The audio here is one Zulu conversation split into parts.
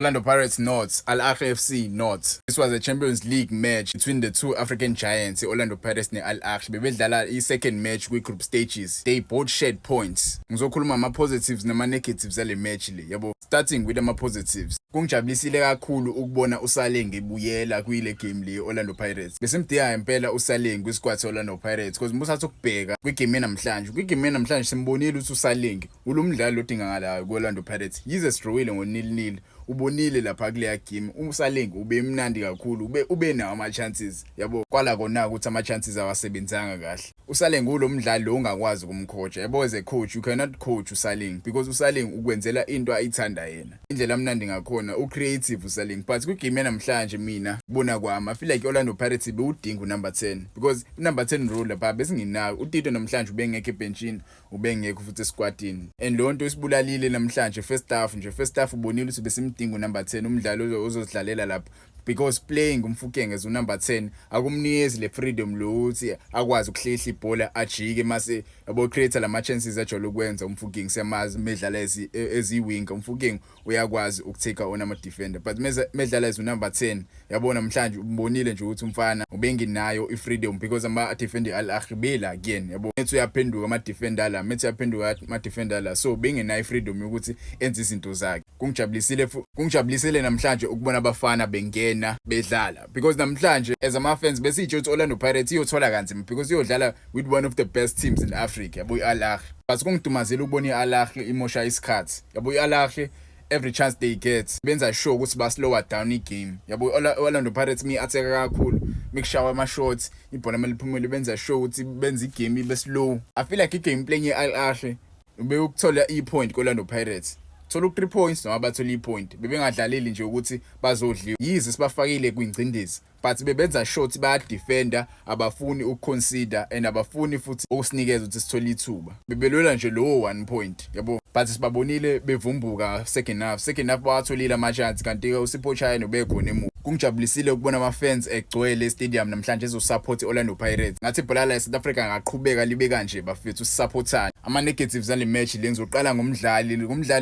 Orlando Pirates nought, Al Ahly FC nought. This was a Champions League match between the two African giants, Orlando Pirates ne-Al Ahly. Bebedlala i-second match kwi-group stages. They both shared points. Ngizokhuluma ama-positives nama-negatives ale match le, yabo. Starting with ama-positives. Kungijabulisile kakhulu ukubona uSaleng ebuyela kuyile game le Orlando Pirates. Besimdinga impela uSaleng kwi-squad se-Orlando Pirates because musathu ukubheka kwigame namhlanje. Kwigame namhlanje simbonile ukuthi uSaleng ulomdlali odingakalayo ku-Orlando Pirates. Yize sidrowile ngo-0-0, ubonile lapha kuleya game uSaleng ube mnandi kakhulu, ube nawo ama chances, yabo. Kwala kona ukuthi ama chances awasebenzanga kahle. USaleng ulo mdlali lo ongakwazi ukumcoach, yabo. As a coach, you cannot coach uSaleng because uSaleng ukwenzela into ayithanda yena, indlela amnandi ngakhona, ucreative uSaleng. But kwigame namhlanje, mina kubona kwami, I feel like Orlando Pirates bewudinga unumber 10 because number 10 role lapha besingenayo. uTito namhlanje ubengekho ebenchini, ubengekho futhi esquadini, and lo nto isibulalile namhlanje. First half nje, first half ubonile ukuthi besimdinga unumber 10, umdlali ozozidlalela lapha, because playing uMofokeng as unumber 10 akumnikezi le freedom lo ukuthi akwazi ukuhlehla ibhola, ajike, mase, yabo, create lama chances ajwayele ukwenza uMofokeng. Siyamazi medlala ezi wing, uMofokeng uyakwazi ukutake on ama defender, but medlala as unumber 10, yabo, namhlanje ubonile nje ukuthi umfana ubengenayo ifreedom because ama defender Al Ahly bela again, yabo, methi uyaphenduka ama defender la, methi uyaphenduka ama defender la, so bengenayo ifreedom yokuthi enze izinto zakhe. Kungijabulisile namhlanje ukubona abafana bengena bedlala because namhlanje as ama fans besitsho ukuthi Orlando Pirates iyothola kanzima because iyodlala with one of the best teams in Africa, yabo, i-Al Ahly. But kungidumazile ukubona i-Al Ahly imosha isikhathi, yabo. I-Al Ahly, every chance they get, benza sure ukuthi ba slower down igame, yabo. Orlando Pirates mi attack kakhulu, mikushawa ama shots, ibhola maliphumule, benza sure ukuthi benza igame ibe slow. I feel like igame plan ye-Al Ahly ubeyukuthola i-point ko-Orlando Pirates, thola u-3 points noma bathola i-point. Bebengadlaleli nje ukuthi bazodliwa, yize sibafakile kwingcindezi, but bebenza sure ukuthi bayadefenda, abafuni ukuconcede and abafuni futhi ukusinikeza ukuthi sithole ithuba. Bebelwela nje lowo 1 point, yabo. But sibabonile bevumbuka second half. Second half bawatholile ama-chance, kanti-ke uSipho Chaine ubekhona emuva. Kungijabulisile ukubona ama-fans egcwele e-stadium namhlanje ezosupport i-Orlando Pirates. Ngathi ibhola la e-South Africa ngaqhubeka libe kanje, bafethu, sisupportane. Ama-negatives ale match le, ngizoqala ngomdlali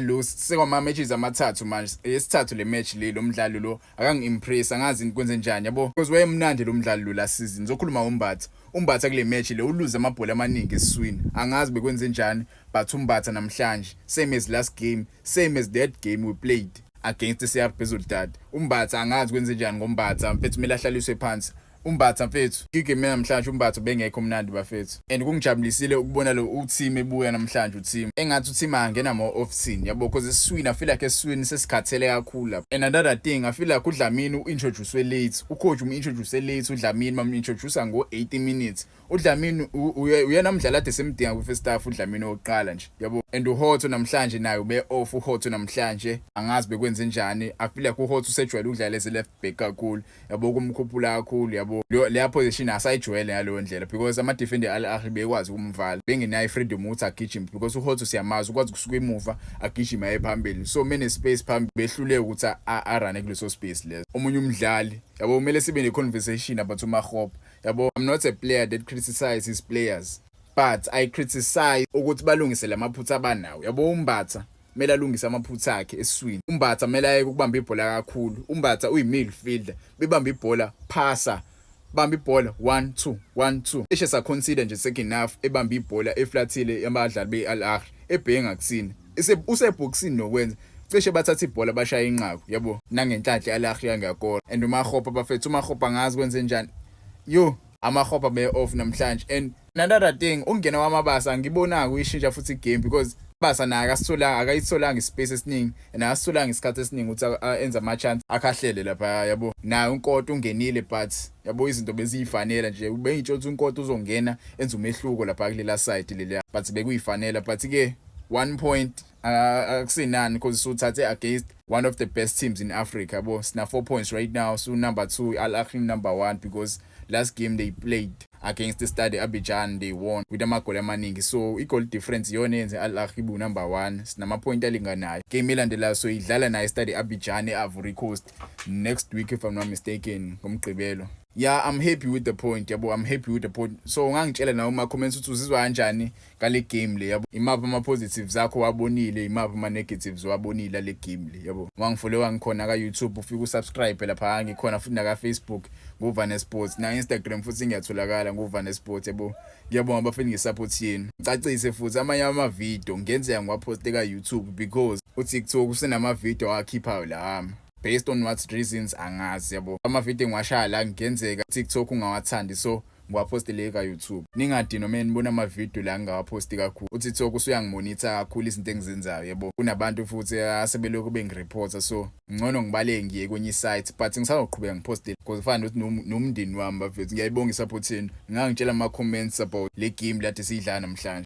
lo sekwama-matches amathathu manje, esithathu le match le, lo mdlali lo akangi-impress, angazi kwenze njani, yabo, because wayemnandi lo mdlali lo last season. Ngizokhuluma ngoMbatha. UMbatha kule match le uluze amabhola amaningi esiswini, angazi bekwenze njani, but uMbatha namhlanje, same as last game, same as that game we played against iCR Belouizdad, uMbatha angazi kwenze njani ngoMbatha, mfethu. Kumele ahlaliswe phansi uMbatha, mfethu. Igame namhlanje uMbatha bengekho mnandi, bafethu. And kungijabulisile ukubona lo uTeam ebuya namhlanje. UTeam, engathi uTeam angena more often, yabo, because esiswini, I feel like esiswini sesikhathele kakhulu lapha. And another thing, I feel like uDlamini uintroduce late. Ucoach umintroduce late uDlamini, bamintroduce ngo 80 minutes. UDlamini uyena mdlali ade semdinga ku first half, uDlamini oqala nje, yabo. And uHotto namhlanje naye ube off. UHotto namhlanje angazi bekwenze njani. I feel like uHotto usejwayele ukudlala as left back kakhulu, yabo, kumkhuphula kakhulu, yabo. Leya position asayijwayele ngaleyo ndlela because ama defender Al Ahly bekwazi ukumvala, bengenayo ifreedom ukuthi agijime because uHotto siyamazi, ukwazi kusuka emuva agijime aye phambili, so mene space phambili behluleke ukuthi arune kuleso space leso. Omunye umdlali, yabo, kumele sibe ne conversation about uMakgopa, yabo. I'm not a player that criticizes players, but I criticize ukuthi balungise lamaphutha abanawo, yabo. UMbatha kumele alungise amaphutha akhe esiswini. UMbatha kumele ayeke ukubamba ibhola kakhulu. UMbatha uyi-midfielder, bebamba ibhola, phasa, bamba ibhola 1 2 1 2. Cishe saconcede nje second half ebamba ibhola eflathile abadlali be-Al Ahly, ebheke ngakuthini, usebhokisini nokwenza, cishe bathatha ibhola bashaya inqaku, yabo. Nangenhlanhla Al Ahly yangakora. And uMakgopa, bafethu, uMakgopa angazi kwenze njani. Yo, aMakgopa be off namhlanje. And another thing, ukungena kwaMabasa ngibona kuyishintsha futhi igame because Basa naye akasitholanga, akayitholanga ispace esiningi and akasitholanga isikhathi esiningi ukuthi enze ama chance akhahlele lapha, yabo. Naye uNkota ungenile, but, yabo, izinto beziyifanela nje. Bengitsho ukuthi uNkota uzongena enze umehluko lapha kulela side leliya, but bekuyifanela. But ke 1 point akusinani because suthathe against one of the best teams in Africa, yabo. Sina 4 points right now, so number 2, Al Ahly number 1, because last game they played against the Stade Abidjan, they won with amagoli amaningi, so i-goal difference iyona yenze Al Ahly ibu number 1. Sinama point alinganayo. Game elandelayo so idlala naye Stade Abidjan e-Ivory Coast next week, if I'm not mistaken, ngoMgqibelo. Yeah, I'm happy with the point, yabo. I'm happy with the point. So ungangitshela nawe kuma comments ukuthi uzizwa kanjani ngale game le, yabo. Imaphi ama positives akho wabonile, imaphi ama negatives wabonile le game le, yabo. Wangifollowa, ngikhona ka YouTube, ufike usubscribe lapha. Ngikhona futhi naka Facebook nguvane Sports, na Instagram futhi ngiyatholakala nguvane Sports, yabo. Ngiyabonga bafeni ngesupport yenu. Ngicacise futhi, amanye ama video ngenzeka ngiwaphoste ka YouTube because uTikTok usenama video akhiphayo la, based on what reasons angazi, yabo. Ama-video engiwashaya la ngenzeka TikTok ungawathandi, so ngiwaphostele ka-YouTube. Ningadi noma nibona ama-video la ngingawaphosti kakhulu. UTikTok usuyangimonitha kakhulu izinto engizenzayo, yabo. Kunabantu futhi asebelokhu bengireporta, so ngcono ngibaleke ngiye kwenye isite, but ngisazoqhubeka ngipostele because kufana nokuthi nomndeni wami, bafethu. Ngiyayibonga isupport yenu. Ngangitshela ama-comments about le game lade siyidlala namhlanje.